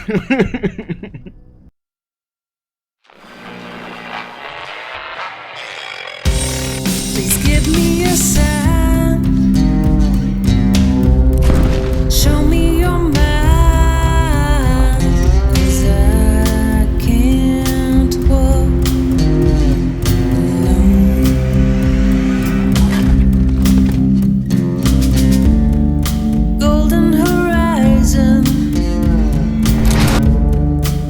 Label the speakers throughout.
Speaker 1: Please give me a sign. Show me your mind. 'Cause I can't walk alone. Golden horizon.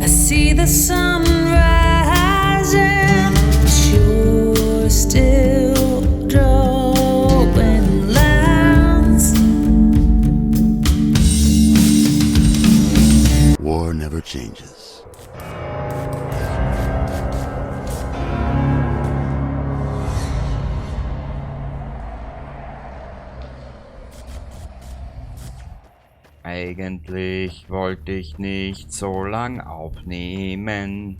Speaker 1: I see the sun rising, but you're still drawing lines.
Speaker 2: War never changes.
Speaker 3: Eigentlich wollte ich nicht so lang aufnehmen.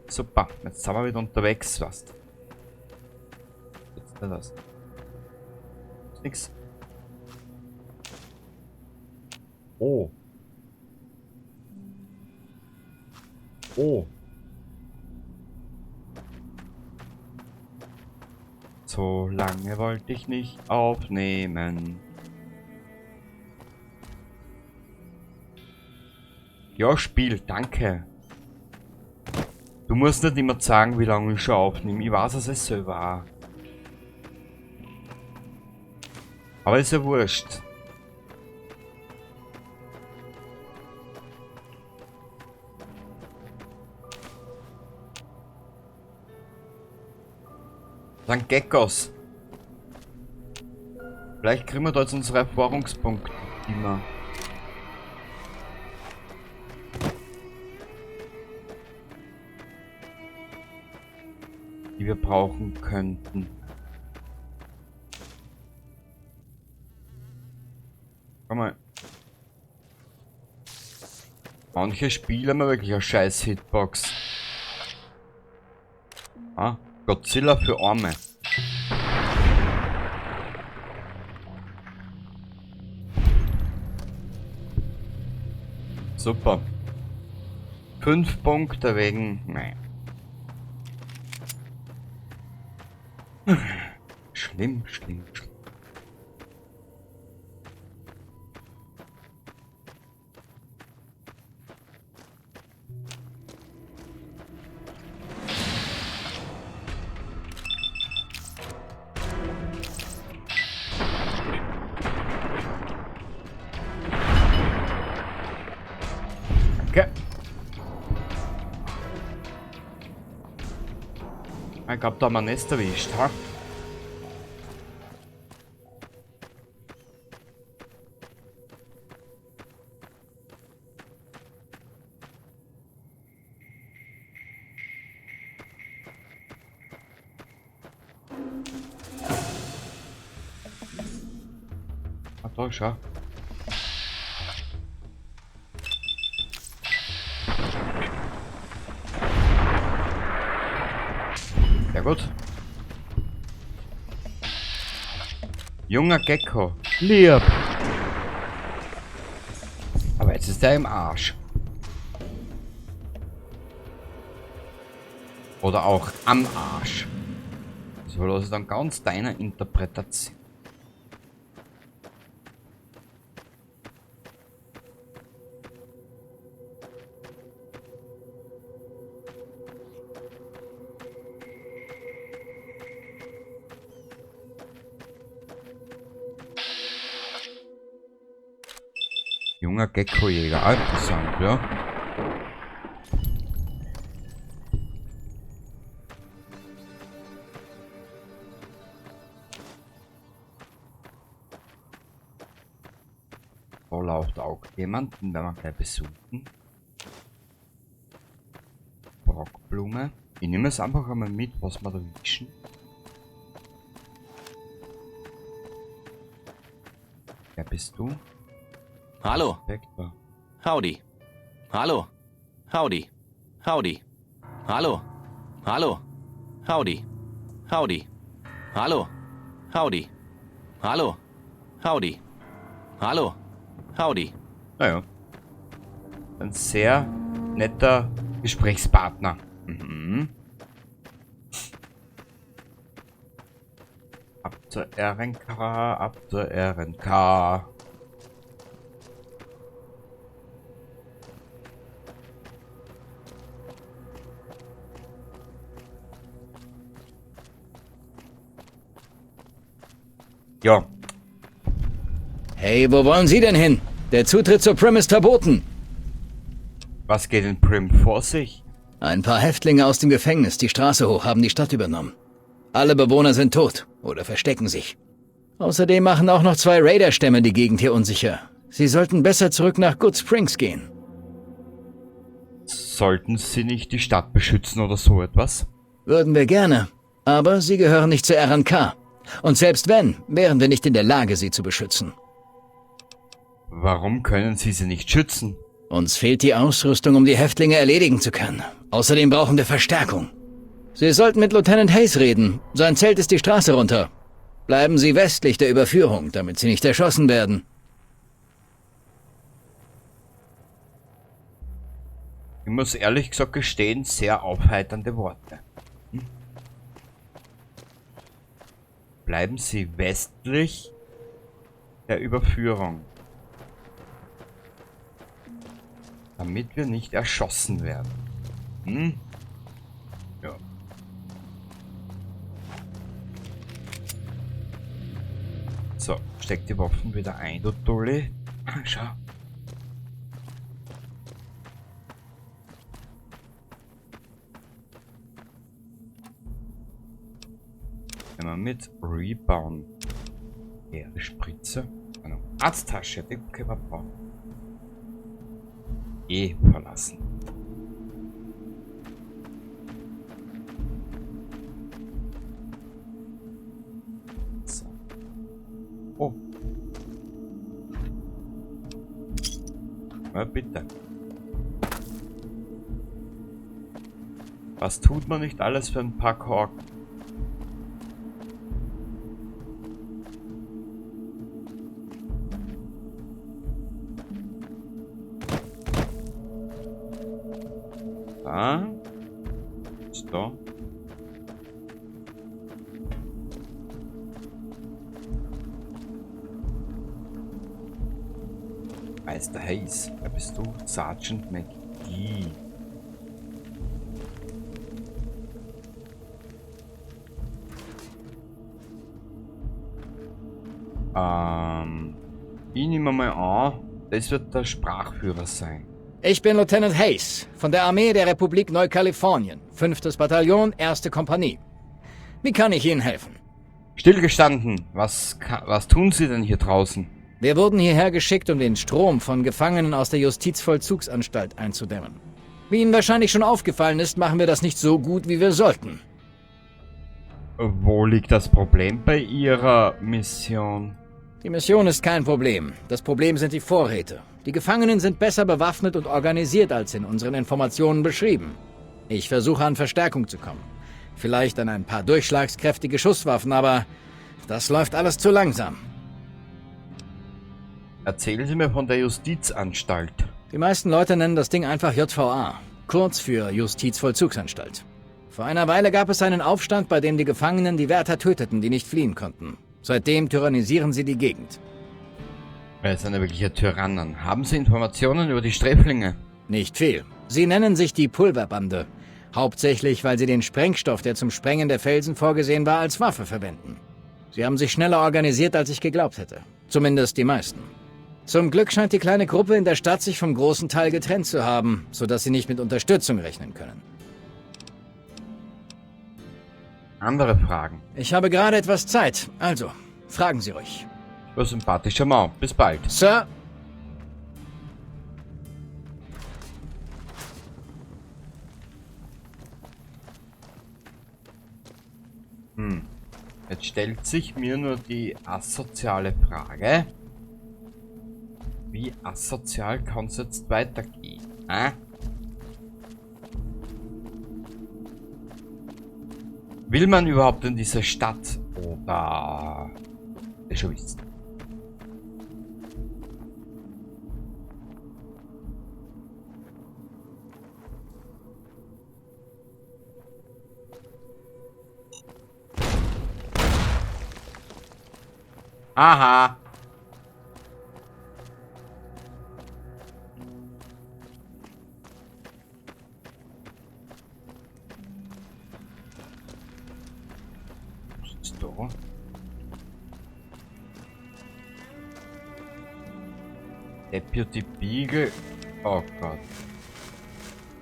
Speaker 3: Super, jetzt sind wir wieder unterwegs, was? Jetzt nicht das. Ist nix. Oh. Oh. So lange wollte ich nicht aufnehmen. Ja, Spiel, danke. Du musst nicht immer sagen, wie lange ich schon aufnehme. Ich weiß es eh selber auch. Aber ist ja wurscht. Das sind Geckos. Vielleicht kriegen wir da jetzt unsere Erfahrungspunkte, die wir brauchen könnten. Komm mal. Manche Spiele haben wirklich eine scheiß Hitbox. Ah, Godzilla für Arme. Super. 5 Punkte wegen... Nein. Schlimm, schlimm, schlimm. Danke. Ich glaub, da haben wir ein Nest erwischt, ha? Ah, da, schau. Sehr gut. Junger Gecko. Lieb. Aber jetzt ist er im Arsch. Oder auch am Arsch. Das überlasse ich dann ganz deiner Interpretation. Junger Geckojäger, ah, interessant, ja. Da läuft auch jemand, den werden wir gleich besuchen. Brockblume. Ich nehme es einfach einmal mit, was wir da wischen. Wer bist du?
Speaker 4: Hallo.
Speaker 3: Vector.
Speaker 4: Howdy. Hallo. Howdy. Howdy. Hallo. Hallo. Howdy. Howdy. Hallo. Howdy. Hallo. Howdy. Hallo. Howdy.
Speaker 3: Naja. Ein sehr netter Gesprächspartner. Mhm. Ab zur RNK, ab zur RNK. Ja,
Speaker 5: Hey, wo wollen Sie denn hin? Der Zutritt zur Prim ist verboten.
Speaker 3: Was geht in Prim vor sich?
Speaker 5: Ein paar Häftlinge aus dem Gefängnis die Straße hoch haben die Stadt übernommen. Alle Bewohner sind tot oder verstecken sich. Außerdem machen auch noch zwei Raider-Stämme die Gegend hier unsicher. Sie sollten besser zurück nach Good Springs gehen.
Speaker 3: Sollten sie nicht die Stadt beschützen oder so etwas?
Speaker 5: Würden wir gerne. Aber sie gehören nicht zur RNK. Und selbst wenn, wären wir nicht in der Lage, sie zu beschützen.
Speaker 3: Warum können sie sie nicht schützen?
Speaker 5: Uns fehlt die Ausrüstung, um die Häftlinge erledigen zu können. Außerdem brauchen wir Verstärkung. Sie sollten mit Lieutenant Hayes reden. Sein Zelt ist die Straße runter. Bleiben Sie westlich der Überführung, damit Sie nicht erschossen werden.
Speaker 3: Ich muss ehrlich gesagt gestehen, sehr aufheiternde Worte. Hm? Bleiben Sie westlich der Überführung. Damit wir nicht erschossen werden. Hm? Ja. So, steck die Waffen wieder ein, du Dulli. Ah, schau. Immer mit Rebound. Leere Spritze. Eine Arzttasche, die können wir brauchen. E verlassen. So. Oh. Na bitte. Was tut man nicht alles für ein paar Korken? Da. Ist da. Meister Hayes, wer bist du? Sergeant McGee. Ich nehme mal an, das wird der Sprachführer sein.
Speaker 5: Ich bin Lieutenant Hayes von der Armee der Republik Neukalifornien, 5. Bataillon, 1. Kompanie. Wie kann ich Ihnen helfen?
Speaker 3: Stillgestanden! Was tun Sie denn hier draußen?
Speaker 5: Wir wurden hierher geschickt, um den Strom von Gefangenen aus der Justizvollzugsanstalt einzudämmen. Wie Ihnen wahrscheinlich schon aufgefallen ist, machen wir das nicht so gut, wie wir sollten.
Speaker 3: Wo liegt das Problem bei Ihrer Mission?
Speaker 5: Die Mission ist kein Problem. Das Problem sind die Vorräte. Die Gefangenen sind besser bewaffnet und organisiert, als in unseren Informationen beschrieben. Ich versuche an Verstärkung zu kommen. Vielleicht an ein paar durchschlagskräftige Schusswaffen, aber das läuft alles zu langsam.
Speaker 3: Erzählen Sie mir von der Justizanstalt.
Speaker 5: Die meisten Leute nennen das Ding einfach JVA, kurz für Justizvollzugsanstalt. Vor einer Weile gab es einen Aufstand, bei dem die Gefangenen die Wärter töteten, die nicht fliehen konnten. Seitdem tyrannisieren sie die Gegend.
Speaker 3: Wer ist eine wirkliche Tyrannen? Haben Sie Informationen über die Sträflinge?
Speaker 5: Nicht viel. Sie nennen sich die Pulverbande. Hauptsächlich, weil sie den Sprengstoff, der zum Sprengen der Felsen vorgesehen war, als Waffe verwenden. Sie haben sich schneller organisiert, als ich geglaubt hätte. Zumindest die meisten. Zum Glück scheint die kleine Gruppe in der Stadt sich vom großen Teil getrennt zu haben, sodass sie nicht mit Unterstützung rechnen können.
Speaker 3: Andere Fragen.
Speaker 5: Ich habe gerade etwas Zeit, also fragen Sie ruhig.
Speaker 3: Über sympathischer Mann. Bis bald.
Speaker 5: Sir,
Speaker 3: Jetzt stellt sich mir nur die asoziale Frage. Wie asozial kann's jetzt weitergehen? Hä? Will man überhaupt in diese Stadt? Oder... Ihr schon wisst. Aha. Was ist da? Deputy Beagle. Oh Gott.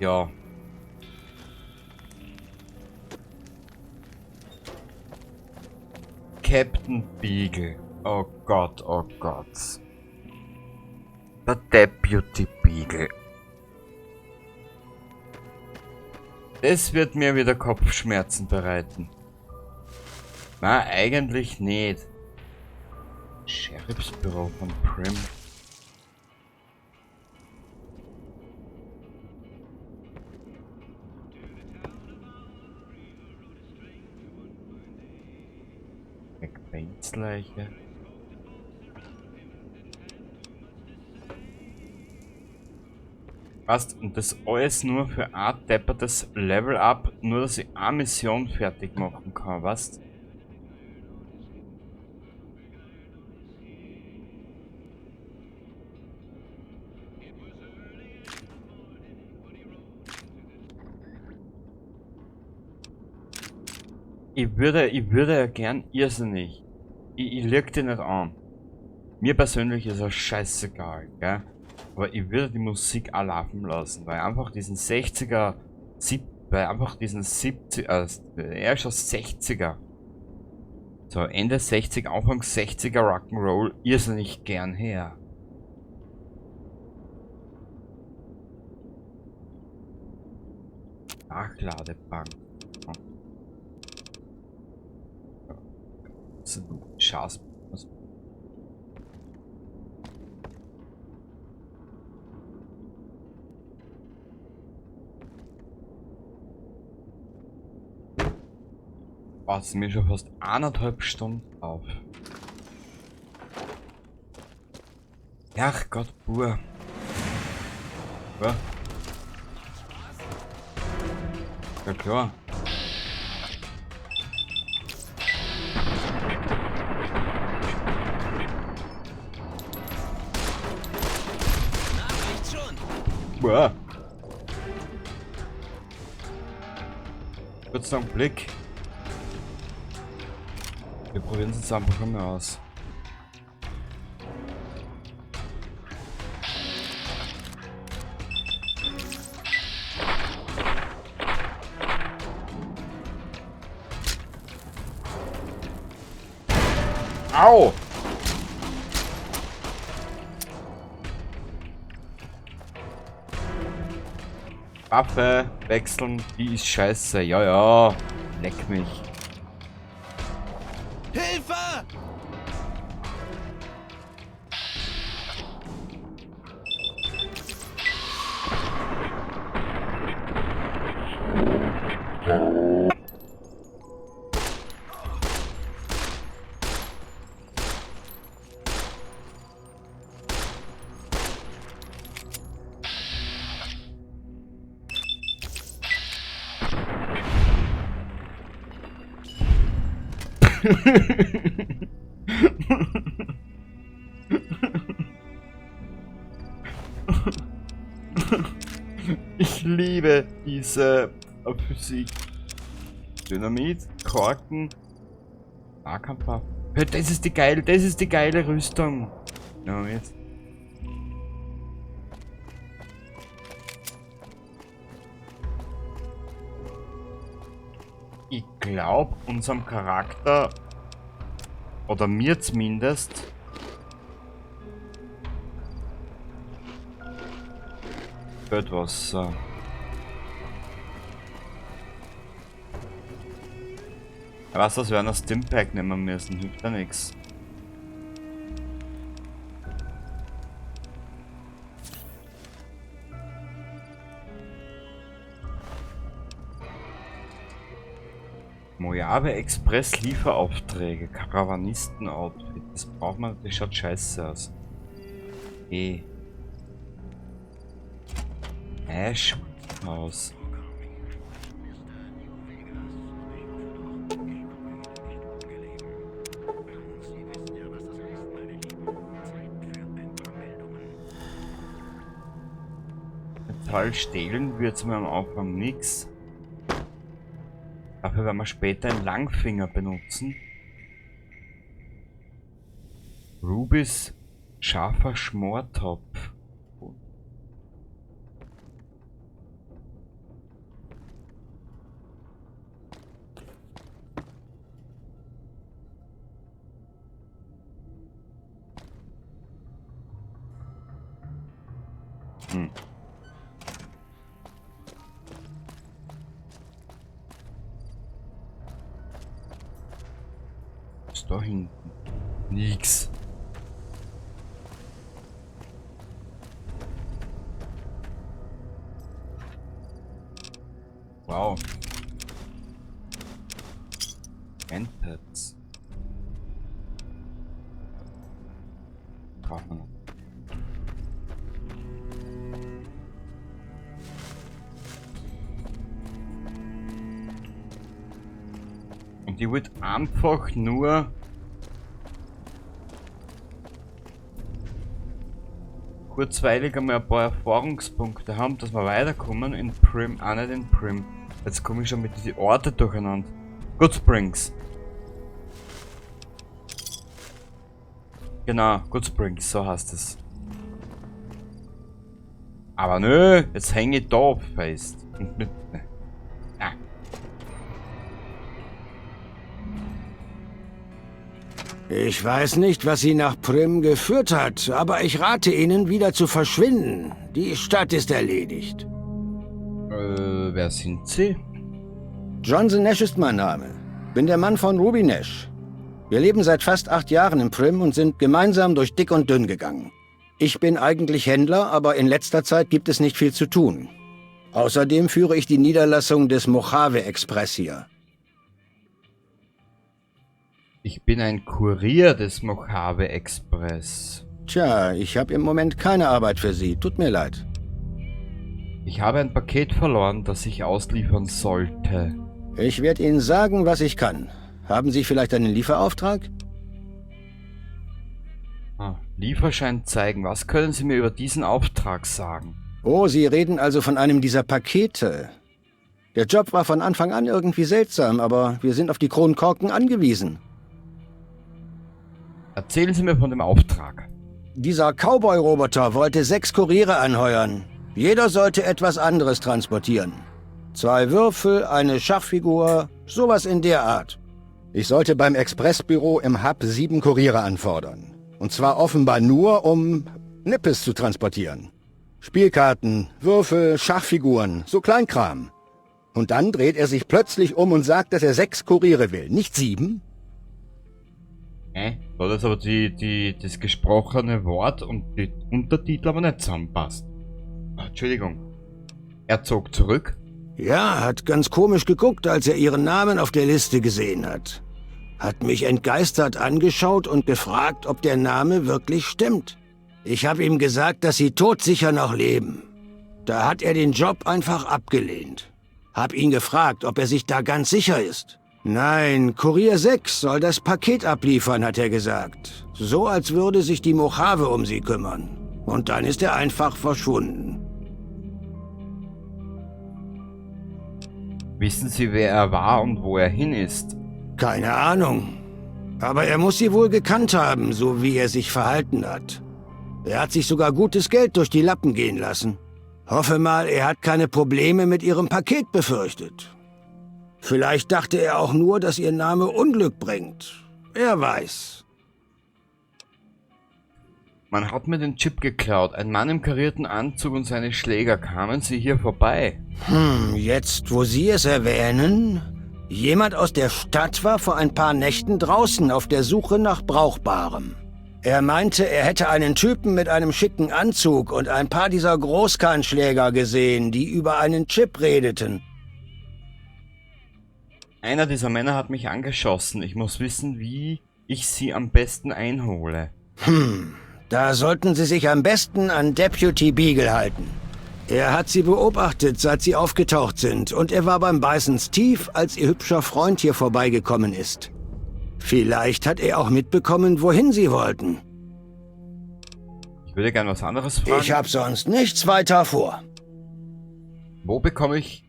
Speaker 3: Ja. Captain Beagle. Oh Gott, oh Gott. Der Deputy Beagle. Das wird mir wieder Kopfschmerzen bereiten. Na, eigentlich nicht. Sheriffsbüro von Prim. McBains Leiche. Passt, und das alles nur für ein deppertes Level Up, nur dass ich eine Mission fertig machen kann, weißt? Ich würde ja gern irrsinnig. Ich lüg dich nicht an. Mir persönlich ist das scheißegal, gell? Aber ich würde die Musik auch laufen lassen, weil einfach diesen 60er, weil einfach diesen 70er, eher schon 60er, so Ende 60, Anfang 60er Rock'n'Roll irrsinnig gern her. Nachladebank. Scheiß. Was mir schon fast 1,5 Stunden auf. Ach Gott, Bur. Ja. Ja klar. Boah. Kurz noch einen Blick. Wir probieren es jetzt einfach mal aus. Au! Waffe wechseln, die ist scheiße. Ja, ja. Leck mich.
Speaker 4: Hilfe!
Speaker 3: Ich liebe diese Physik. Dynamit, Korken, Nahkampfwaffe. Hör, das ist die geile, das ist die geile Rüstung. Dynamit. Ich glaub, unserem Charakter, oder mir zumindest, fehlt was. So. Ich weiß, dass wir einen Stimpack nehmen müssen, hilft ja nix. Mojave Express Lieferaufträge, Karawanisten-Outfit. Das braucht man, das schaut scheiße aus. E. Ash Haus. Metall stehlen wird mir am Anfang nix. Dafür werden wir später einen Langfinger benutzen. Rubis scharfer Schmortopf. Ist da hinten? Nix. Wow. Handpads. Braucht man noch. Und die wird einfach nur kurzweilig einmal ein paar Erfahrungspunkte haben, dass wir weiterkommen in Primm, auch nicht in Primm. Jetzt komme ich schon mit diesen Orten durcheinander. Goodsprings. Genau, Goodsprings, so heißt es. Aber nö, jetzt hänge ich da fest. Und mit. Ah.
Speaker 6: Ich weiß nicht, was Sie nach Primm geführt hat, aber ich rate Ihnen, wieder zu verschwinden. Die Stadt ist erledigt.
Speaker 3: Wer sind Sie?
Speaker 6: Johnson Nash ist mein Name. Bin der Mann von Ruby Nash. Wir leben seit fast 8 Jahren in Primm und sind gemeinsam durch dick und dünn gegangen. Ich bin eigentlich Händler, aber in letzter Zeit gibt es nicht viel zu tun. Außerdem führe ich die Niederlassung des Mojave Express hier.
Speaker 3: Ich bin ein Kurier des Mojave Express.
Speaker 6: Tja, ich habe im Moment keine Arbeit für Sie. Tut mir leid.
Speaker 3: Ich habe ein Paket verloren, das ich ausliefern sollte.
Speaker 6: Ich werde Ihnen sagen, was ich kann. Haben Sie vielleicht einen Lieferauftrag?
Speaker 3: Ah, Lieferschein zeigen. Was können Sie mir über diesen Auftrag sagen?
Speaker 6: Oh, Sie reden also von einem dieser Pakete. Der Job war von Anfang an irgendwie seltsam, aber wir sind auf die Kronkorken angewiesen.
Speaker 3: Erzählen Sie mir von dem Auftrag.
Speaker 6: Dieser Cowboy-Roboter wollte 6 Kuriere anheuern. Jeder sollte etwas anderes transportieren. 2 Würfel, eine Schachfigur, sowas in der Art. Ich sollte beim Expressbüro im Hub 7 Kuriere anfordern. Und zwar offenbar nur, um Nippes zu transportieren. Spielkarten, Würfel, Schachfiguren, so Kleinkram. Und dann dreht er sich plötzlich um und sagt, dass er 6 Kuriere will, nicht 7?
Speaker 3: Hä? Da das aber das gesprochene Wort und die Untertitel aber nicht zusammenpasst. Ach, Entschuldigung. Er zog zurück?
Speaker 6: Ja, hat ganz komisch geguckt, als er ihren Namen auf der Liste gesehen hat. Hat mich entgeistert angeschaut und gefragt, ob der Name wirklich stimmt. Ich hab ihm gesagt, dass sie todsicher noch leben. Da hat er den Job einfach abgelehnt. Hab ihn gefragt, ob er sich da ganz sicher ist. Nein, Kurier 6 soll das Paket abliefern, hat er gesagt. So, als würde sich die Mojave um sie kümmern. Und dann ist er einfach verschwunden.
Speaker 3: Wissen Sie, wer er war und wo er hin ist?
Speaker 6: Keine Ahnung. Aber er muss sie wohl gekannt haben, so wie er sich verhalten hat. Er hat sich sogar gutes Geld durch die Lappen gehen lassen. Hoffe mal, er hat keine Probleme mit ihrem Paket befürchtet. Vielleicht dachte er auch nur, dass ihr Name Unglück bringt. Wer weiß.
Speaker 3: Man hat mir den Chip geklaut. Ein Mann im karierten Anzug und seine Schläger. Kamen Sie hier vorbei?
Speaker 6: Jetzt, wo Sie es erwähnen... Jemand aus der Stadt war vor ein paar Nächten draußen auf der Suche nach Brauchbarem. Er meinte, er hätte einen Typen mit einem schicken Anzug und ein paar dieser Großkahnschläger gesehen, die über einen Chip redeten.
Speaker 3: Einer dieser Männer hat mich angeschossen. Ich muss wissen, wie ich sie am besten einhole.
Speaker 6: Da sollten Sie sich am besten an Deputy Beagle halten. Er hat Sie beobachtet, seit Sie aufgetaucht sind, und er war beim Bisons Tief, als Ihr hübscher Freund hier vorbeigekommen ist. Vielleicht hat er auch mitbekommen, wohin Sie wollten.
Speaker 3: Ich würde gern was anderes fragen.
Speaker 6: Ich habe sonst nichts weiter vor.
Speaker 3: Wo bekomme ich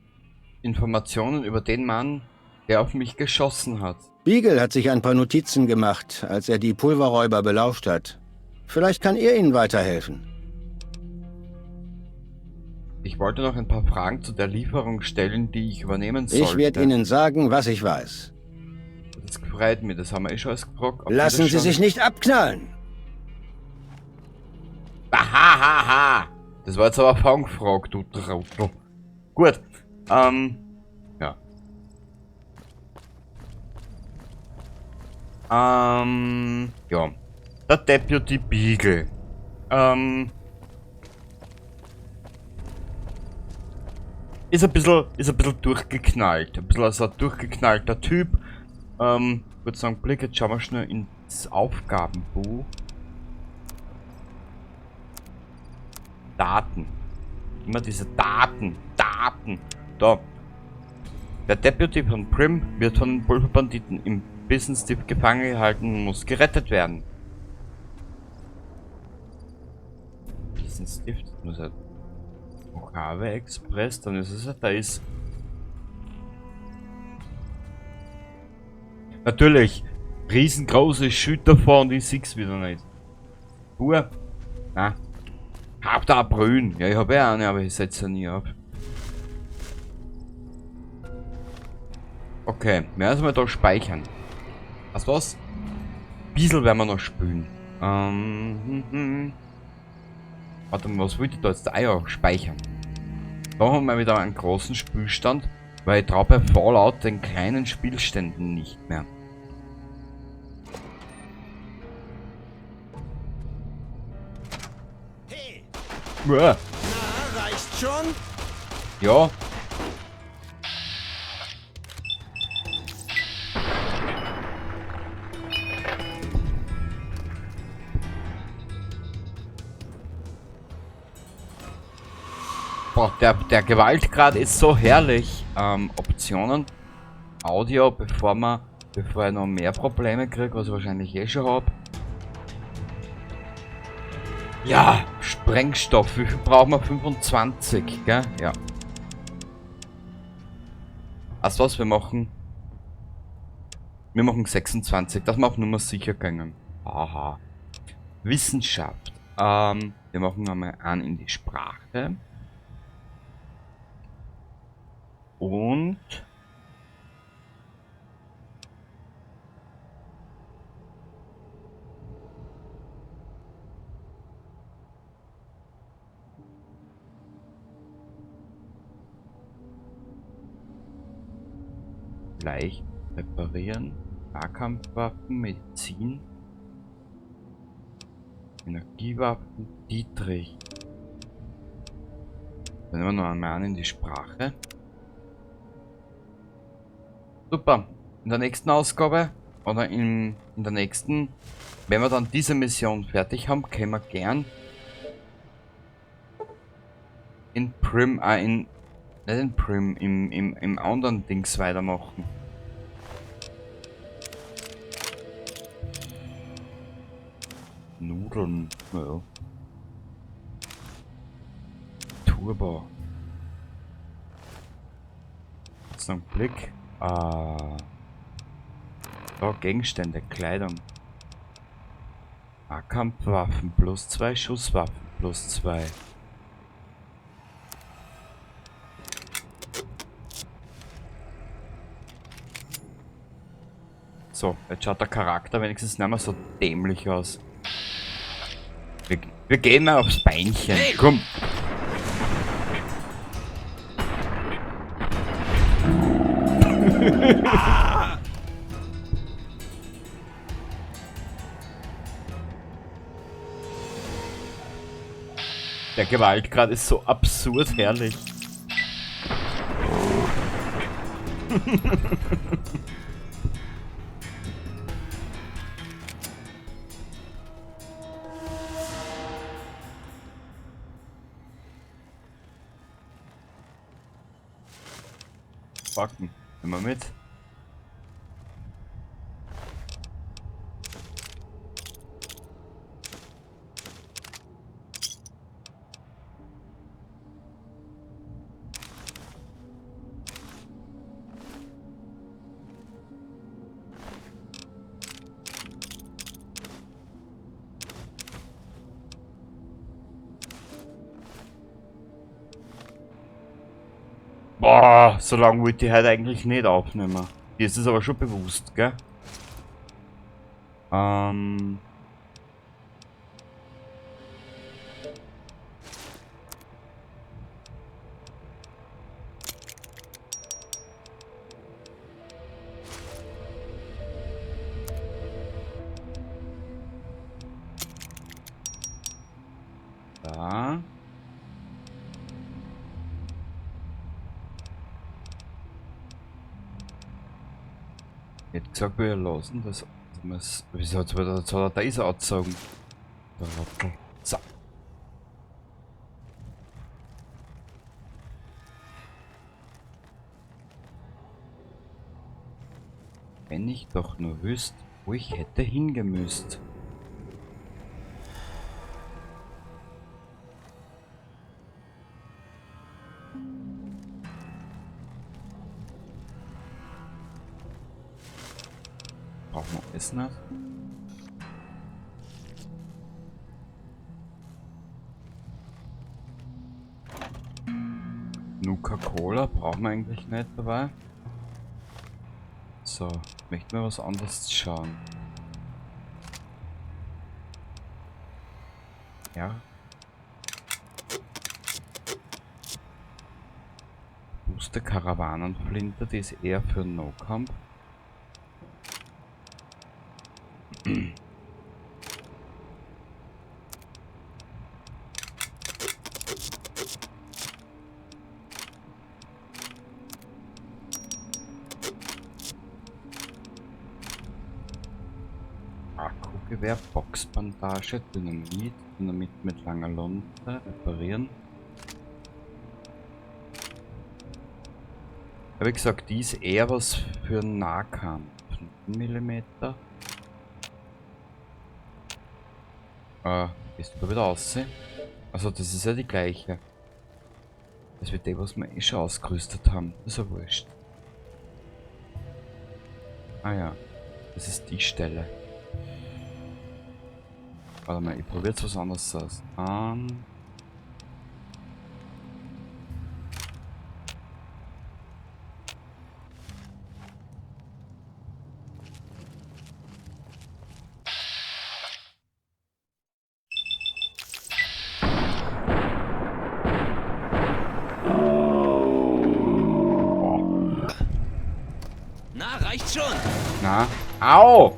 Speaker 3: Informationen über den Mann, der auf mich geschossen hat?
Speaker 6: Beagle hat sich ein paar Notizen gemacht, als er die Pulverräuber belauscht hat. Vielleicht kann er Ihnen weiterhelfen.
Speaker 3: Ich wollte noch ein paar Fragen zu der Lieferung stellen, die ich übernehmen sollte.
Speaker 6: Ich werde Ihnen sagen, was ich weiß.
Speaker 3: Das freut mich, das haben wir eh schon alles gefragt. Ob die
Speaker 6: Lassen
Speaker 3: das
Speaker 6: Sie
Speaker 3: schon-
Speaker 6: sich nicht abknallen.
Speaker 3: Ahahaha! Das war jetzt aber eine Fangfrage, du Trottel. Gut. Ja. Ja. Der Deputy Beagle. Ist ein bisschen durchgeknallt. Ein bisschen so ein durchgeknallter Typ. Kurz einen Blick, jetzt schauen wir schnell ins Aufgabenbuch. Daten. Immer diese Daten. Daten. Da. Der Deputy von Primm wird von den Pulverbanditen im Business Tip gefangen gehalten und muss gerettet werden. Business Stift muss er. Mojave Express, dann ist es ja, da ist. Natürlich, riesengroße Schütter vor und ich sieh's wieder nicht. Uhr. Na. Hab da Brünn. Ja, ich hab ja eine, aber ich setze ja nie ab. Okay, wir müssen mal da speichern. Was was? Bissl werden wir noch spülen. Warte mal, was wollte ich da jetzt? Ah ja, speichern. Da haben wir wieder einen großen Spülstand, weil ich trau bei Fallout den kleinen Spielständen nicht mehr.
Speaker 6: Hey.
Speaker 3: Uah.
Speaker 6: Na, reicht schon?
Speaker 3: Ja. Boah, der Gewaltgrad ist so herrlich. Optionen. Audio, bevor ich noch mehr Probleme krieg, was ich wahrscheinlich eh schon hab. Ja, Sprengstoff. Wie viel brauchen wir? 25, gell? Ja. Weißt du was, wir machen? Wir machen 26, das macht nur mal sicher gegangen. Aha. Wissenschaft. Wir machen einmal an in die Sprache. Und leicht reparieren, Nahkampfwaffen, Medizin, Energiewaffen, Dietrich. Dann nehmen wir noch einmal an in die Sprache. Super. In der nächsten Ausgabe oder in der nächsten, wenn wir dann diese Mission fertig haben, können wir gern in Primm, in, nicht in Primm, im anderen Dings weitermachen. Nudeln, ja. Turbo. Jetzt noch einen Blick. Da, Gegenstände, Kleidung. Nahkampfwaffen plus 2, Schusswaffen plus 2. So, jetzt schaut der Charakter wenigstens nicht mehr so dämlich aus. Wir gehen mal aufs Beinchen.
Speaker 4: Hey.
Speaker 3: Komm. Der Gewaltgrad ist so absurd herrlich. Backen. Immer mit. Boah, so lange wollte ich heute eigentlich nicht aufnehmen. Dir ist es aber schon bewusst, gell? Da. Jetzt gesagt, wir lassen das. Wieso hat er das angezogen? So. Wenn ich doch nur wüsste, wo ich hätte hingemüsst. Brauchen wir Essen nicht? Nuka-Cola brauchen wir eigentlich nicht dabei. So, möchten wir was anderes schauen. Ja. Booster Karawanenflinte, die ist eher für No-Camp. Akkugewehr, Boxbandage, Dynamit, Dynamit mit langer Lunte, reparieren. Wie gesagt, die ist eher was für Nahkampf. 9 Millimeter. Gehst du da wieder raus? Also das ist ja die gleiche. Das wird die, was wir eh schon ausgerüstet haben. Das ist ja wurscht. Ah ja, das ist die Stelle. Warte mal, ich probiere jetzt was anderes aus.
Speaker 4: Na, reicht schon.
Speaker 3: Na, au!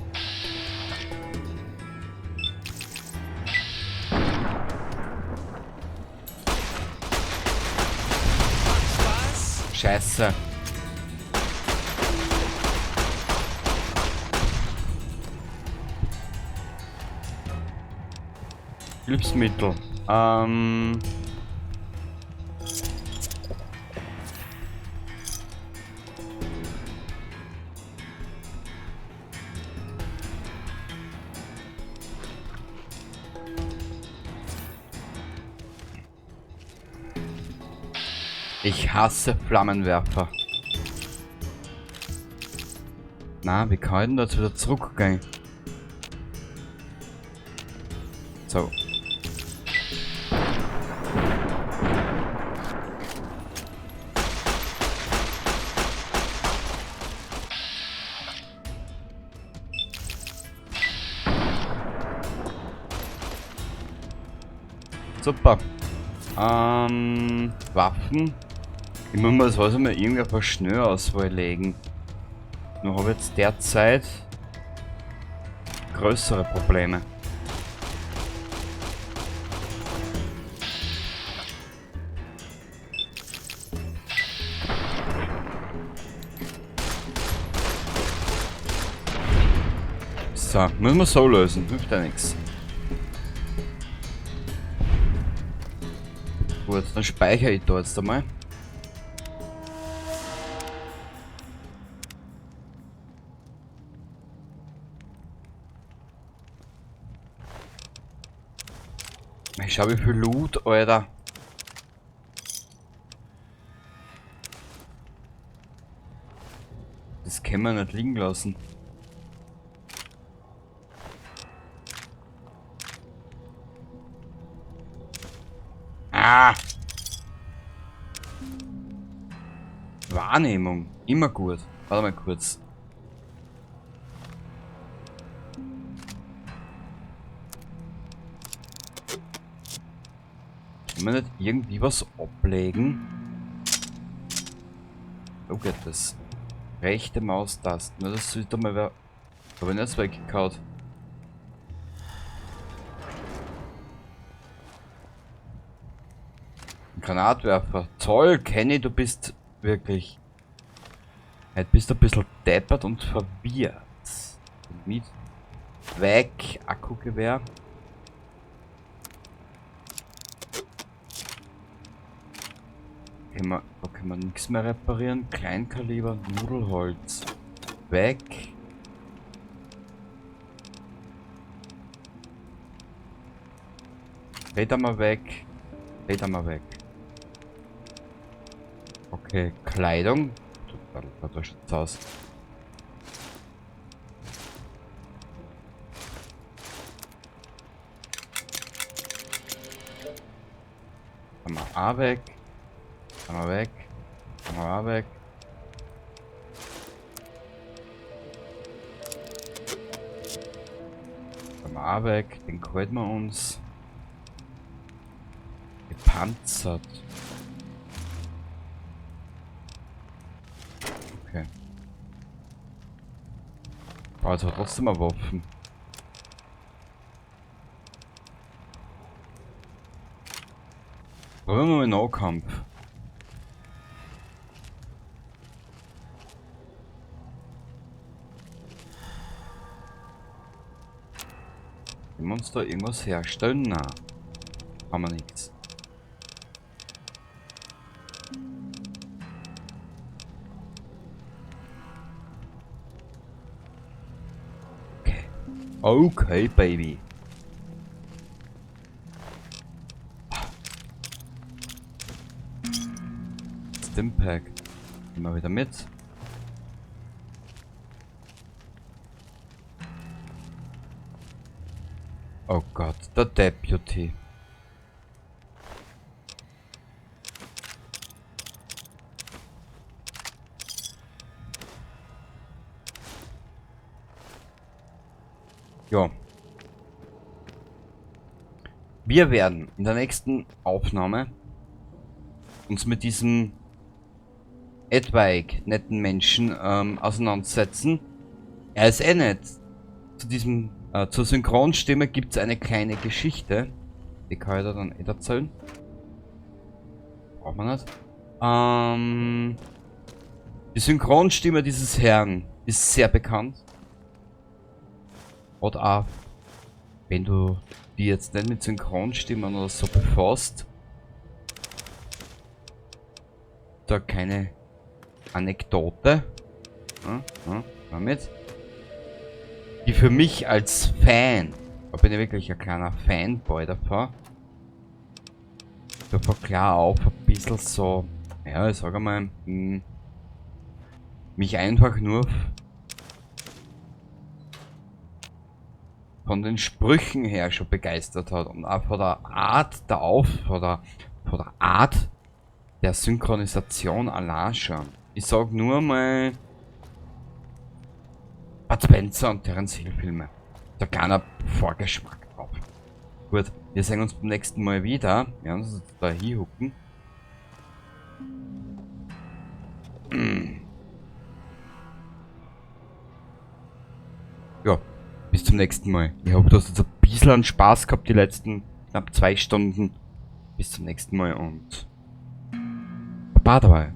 Speaker 3: Scheiße. Hilfsmittel. Ich hasse Flammenwerfer. Na, wie kann ich denn da jetzt wieder zurückgehen? So. Super. Waffen. Ich muss mir das was mal irgendwie auf eine Schnellausswahl legen. Nur habe ich jetzt derzeit größere Probleme. So, müssen wir so lösen. Hilft ja nichts. Gut, dann speichere ich da jetzt einmal. Ich schau, wie viel Loot, Alter. Das können wir nicht liegen lassen. Ah! Wahrnehmung. Immer gut. Warte mal kurz. Kann man nicht irgendwie was ablegen? Oh, geht das. Rechte Maustaste. Na, das sollte mal wer. Hab ich nicht weggekaut. Ein Granatwerfer. Toll, Kenny, du bist wirklich. Heute bist du ein bisschen deppert und verwirrt. Mit weg, Akkugewehr. Da können wir nichts mehr reparieren. Kleinkaliber, Nudelholz. Weg. Räder mal weg. Räder mal weg. Okay, Kleidung. Da schaut's aus. Haben wir A weg. Haben wir weg. Haben wir A weg. Haben wir A weg. Den halten wir uns. Gepanzert. Okay. Brauche jetzt aber trotzdem mal Waffen. Probieren wir mal Nahkampf. Können wir uns da irgendwas herstellen? Nein. Haben wir nichts. Okay. Okay, Baby. Stimpack. Immer wieder mit. Oh Gott, der Deputy. Ja. Wir werden in der nächsten Aufnahme uns mit diesem etwaig netten Menschen auseinandersetzen. Er ist eh nett. Zu zur Synchronstimme gibt's eine kleine Geschichte. Die kann ich da dann eh erzählen. Braucht man nicht. Die Synchronstimme dieses Herrn ist sehr bekannt. Oder auch, wenn du die jetzt nicht mit Synchronstimmen oder so befasst, da keine Anekdote. Ja, damit. Die für mich als Fan, da bin ich wirklich ein kleiner Fanboy davor, da war klar auf ein bisschen so, ja, ich sag einmal, mich einfach nur von den Sprüchen her schon begeistert hat und auch von der Art der Auf-, von der, von der Art der Synchronisation allein schon. Ich sag nur mal Bud Spencer und Terence Hill Filme. Da kleiner Vorgeschmack drauf. Gut, wir sehen uns beim nächsten Mal wieder. Wir werden uns da hinhucken. Ja, bis zum nächsten Mal. Ich hoffe, du hast jetzt ein bisschen an Spaß gehabt die letzten knapp 2 Stunden. Bis zum nächsten Mal und Baba dabei.